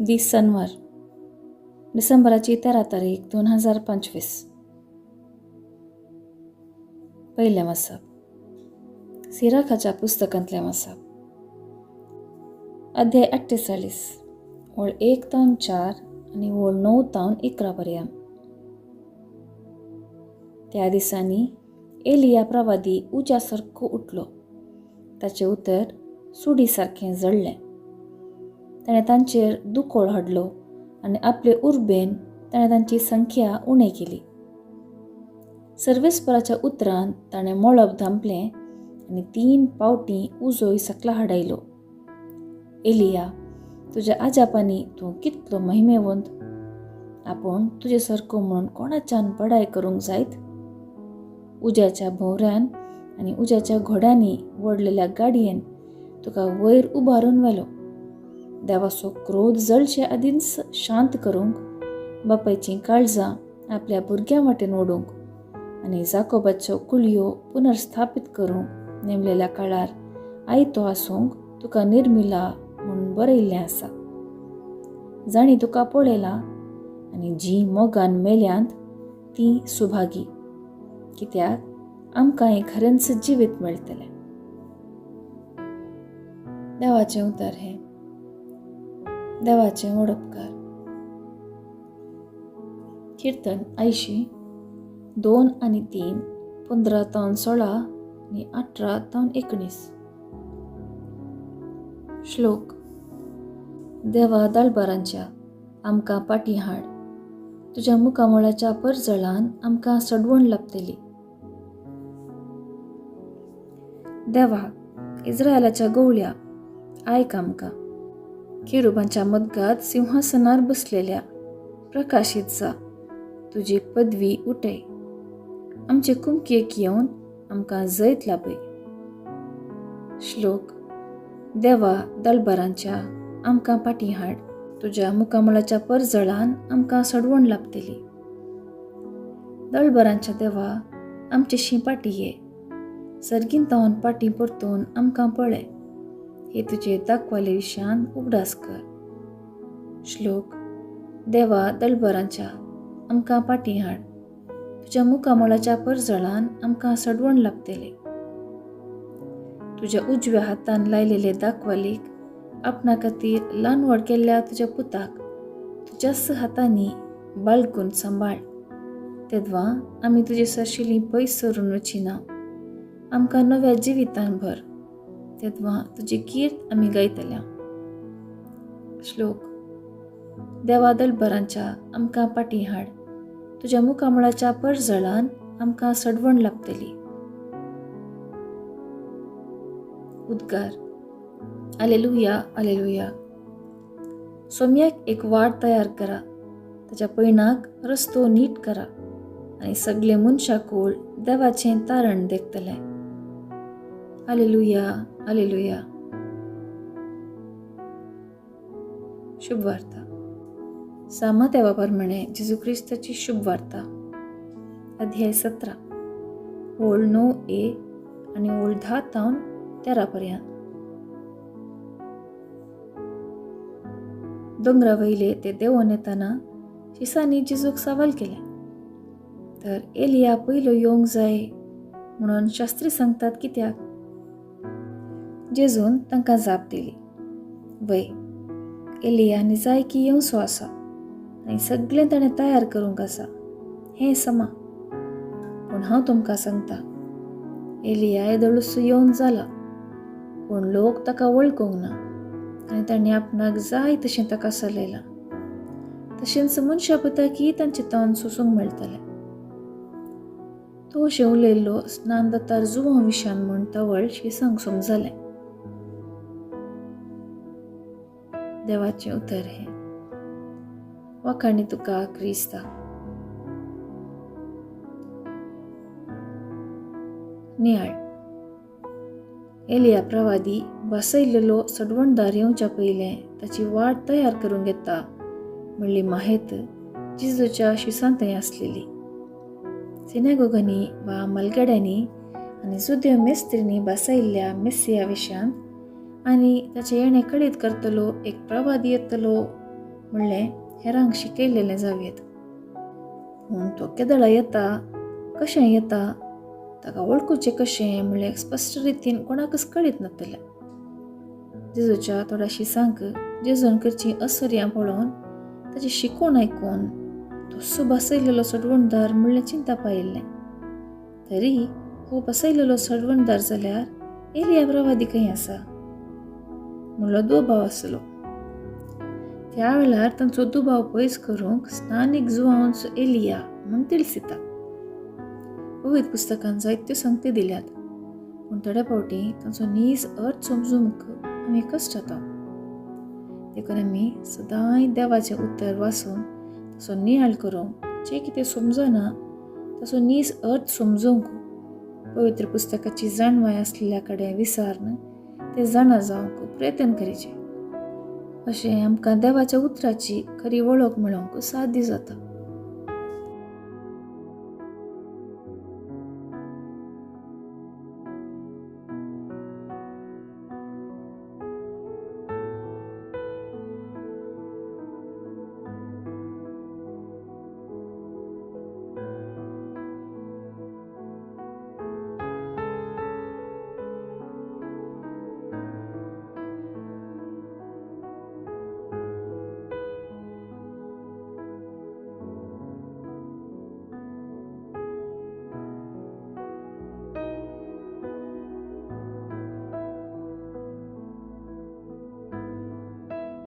दीस सनवार, डिसेंबराची 13 तारीख 2025. पयलें वाचप सिराखाच्या पुस्तकांतलें वाचप, अध्याय 48, ओळ 1 तावन 4 आनी ओळ 9 तावन 11 पर्यंत. त्या दिसांनी एलिया प्रवादी उज्या सारको उठलो. ताचें उतर सुडी सारकें जळ्ळें. ताणें तांचेर दुकोळ हाडलो आनी आपले उर्बेन ताणें तांची संख्या उणें केली. सर्वेस्पराच्या उतरान ताणें मळब धांपलें आनी 3 पावटी उजोय सकला हाडायलो. एलिया, तुज्या आजापांनी तूं कितलो महिमेवंत! आपूण तुजे सारको म्हणून कोणाच्यान बडाय करूंक जायत? उज्याच्या भोंवऱ्यान आनी उज्याच्या घोड्यांनी वडलेल्या गाडयेन तुका वयर उबारून व्हेलो. देवाचो क्रोध जळचे आदींच शांत करूंक, बापायचीं काळजां आपल्या भुरग्यां वाटेन ओडूंक आनी जाकोबाच्यो कुळयो पुनर्स्थापीत करूंक नेमलेल्या काळार आयतो आसूंक तुका निर्मिला म्हूण बरयल्लें आसा. जांणी तुका पळयला आनी जीं मोगान मेल्यांत तीं सुभागी, कित्याक आमकां हें खरेंच जिवीत मेळटलें. देवाचें उतर हें. देवाचें वडपकार. किर्तन 80, 2 आनी 3, 15 तावन 16 आनी 18 तावन 19. श्लोक. देवा दळबारांच्या आमकां पाटी हाड, तुज्या मुखामळाच्या परजळान आमकां सडवण लाबतली. देवा इस्रायलाच्या गवळ्या, आयक आमकां. केरुबांच्या मदगात सिंहासनार बसलेल्या प्रकाशीत जा, तुजी पदवी उठय. आमचे कुमकेक येवन आमकां जैत लाभय. श्लोक. देवा दळबारांच्या आमकां पाटी हाड, तुज्या मुखामळाच्या परजळान आमकां सडवण लाबतली. दळबारांच्या देवा, आमचे पाटी ये, सर्गीन तावन पाटी परतून आमकां पळय. हे तुजे दाखवाले विशयान उगडास कर. श्लोक. देवा दळबारांच्या आमकां पाटी हाड, तुज्या मुखामळाच्या परजळान आमकां सडवण लाबतले. तुज्या उजव्या हातान लायलेले दाखवालीक आपणा खातीर ल्हान व्हड केल्ल्या तुज्या पुताक तुज्याच हातांनी बाळगून सांबाळ. तेद्वा आमी तुजे सरशिली पयस सरून वची ना. आमकां नव्या जिवितान भर, तेद्वा तुजी कीर्त आमी गायतल्या. श्लोक. देवा दळबारांच्या आमकां पाटी हाड, तुज्या मुखामळाच्या परजळान आमकां सडवण लाबतली. उद्गार. आलेलुया, आलेलुया. सोम्याक एक वाट तयार करा, ताच्या पयणाक रस्तो नीट करा आनी सगळे मनशाकूळ देवाचें तारण देखतलें. आलेलुया, आलेलुया. शुभ वार्ता. सामा देवा प्रमाणे जेजू क्रिस्ताची शुभ वार्ता, अध्याय 17, ओळ 9 ए आनी ओळ 10 तावन 13 पर्यंत. दोंगरा वयले ते देंवोन येतना शिसांनी जेजूक सवाल केलें, तर एलिया पयलो येवंक जाय म्हणून शास्त्री सांगतात कित्याक? जेजून तांकां जाप दिली, वय, एलिया निजाय की येवचो आसा आनी सगळें ताणें तयार करूंक आसा, हें समा. पूण हांव तुमकां सांगता, एलिया येदोळूच येवन जाला, पूण लोक ताका वळखूंक ना आनी तांणी आपणाक जाय तशें ताका चलयलां. तशेंच मनशा पुताकी तांचें तण सोसूंक मेळटलें. तो अशें उलयल्लो स्नान दातार जुवां विशान म्हूण तवळ शिसांक समजलें. देवाचें उतर हें. वाखाणी तुका क्रिस्ता. नियाळ. एलिया प्रवादी बसयलेलो सडवणदार येवच्या पयलें ताची वाट तयार करूंक येता म्हणली माहेत जिजूच्या शिसांतय आसलेली. सिनेगोगांनी वा मलगड्यांनी आनी जुदेव मेस्त्रींनी बसयल्ल्या मेस्सिया विशयांत आनी ताचें येणें कळीत करतलो एक प्रवादी येतलो म्हणलें हेरांक शिकयलेलें जावयेत. पूण तो केदळा येता, कशें येता, ताका वळखुचें कशें म्हणलें स्पश्ट रितीन कोणाकच कळीत नासलें. जेजूच्या थोड्या शिसांक जेजून करचीं असर्यां पळोवन, ताचें शिकोवन आयकून तो सो बसयलेलो सडवणदार म्हणलें चिंता पायिल्लें. तरी हो बसयलेलो सडवणदार जाल्यार एलिया प्रवादी खंय आसा म्हणलो दुबाव आसलो. त्या वेळार तांचो दुबाव पयस करूंक स्नानीक जुवांवचो एलिया म्हूण तिळसिता. पवित्र पुस्तकान जायत्यो संगती दिल्यात, पूण थोड्या फावटी तांचो नीज अर्थ समजूंक आमी कश्ट जाता. देखून आमी सदांय देवाचें उतर वाचून ताचो नियाळ करूंक, जें कितें समजना ताचो नीज अर्थ समजूंक पवित्र पुस्तकाची जाणवाय आसलेल्या कडेन विचारून तें जाणा जावंक प्रयत्न करीचें. अशें आमकां देवाच्या उतराची खरी वळख मेळोवंक साध्य जाता.